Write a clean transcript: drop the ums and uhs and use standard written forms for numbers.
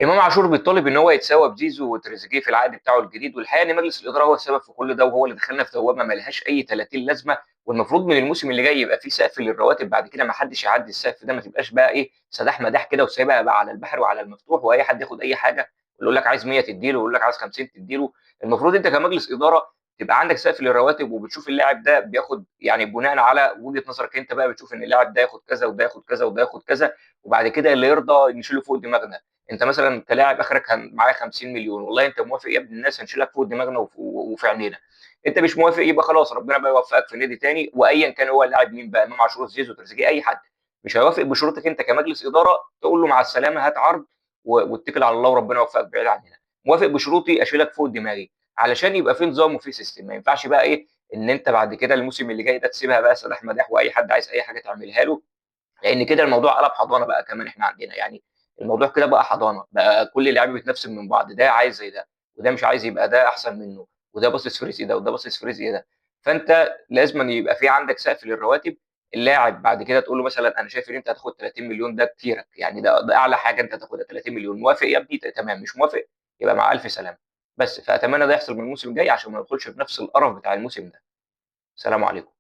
امام عاشور بيطالب ان هو يتساوى بزيزو وتريزيجيه في العقد بتاعه الجديد، والحقيقة ان مجلس الادارة هو السبب في كل ده، وهو اللي دخلنا في دوامه ما لهاش اي 30 لازمه. والمفروض من الموسم اللي جاي يبقى في سقف للرواتب بعد كده، ما حدش يعدي السقف ده، ما تبقاش بقى ايه سداح مداح كده وسايبها بقى على البحر وعلى المفتوح، واي حد ياخد اي حاجه، يقول لك عايز 100 تديله، ويقول لك عايز 50 تديله. المفروض انت كمجلس ادارة تبقى عندك سقف للرواتب، وبتشوف اللاعب ده بياخد يعني بناء على وجهه نظرك انت بقى، بتشوف ان اللاعب ده ياخد كذا وده ياخد كذا وده ياخد كذا، وبعد كده اللي يرضى نشيله فوق دماغنا. انت مثلا كلاعب اخرك معايا 50 مليون، والله انت موافق يا ابن الناس هنشيلك فوق دماغنا وفي عينينا. انت مش موافق يبقى خلاص، ربنا بقى يوفقك في نادي تاني، وايا كان هو اللاعب مين بقى، امام عاشور، زيزو، تريزيجيه، اي حد مش هيوافق بشروطك انت كمجلس ادارة تقول له مع السلامه، هات عرض واتكل على الله وربنا يوفقك بعيد عننا. موافق بشروطي اشيلك فوق دماغي، علشان يبقى في نظام وفي system. ما ينفعش بقى ايه ان انت بعد كده الموسم اللي جاي ده تسيبها بقى سلاح مداح، واي حد عايز اي حاجة تعملها له، لان كده الموضوع قلب حضانة بقى. كمان احنا عندنا يعني الموضوع كده بقى حضانة بقى، كل اللعيبة بتنفسن من بعض، ده عايز زي ده، وده مش عايز يبقى ده احسن منه، وده باصص في رزق ده، وده باصص في رزق ده. فانت لازم يبقى في عندك سقف للرواتب. اللاعب بعد كده تقول له مثلا انا شايف ان انت هتاخد 30 مليون، ده كتيرك يعني، ده اعلى حاجة انت هتاخدها 30 مليون، موافق يا ابني؟ تمام. مش موافق؟ يبقى مع الف سلامه. بس فاتمنى ده يحصل من الموسم الجاي عشان ما ندخلش في نفس القرف بتاع الموسم ده. سلام عليكم.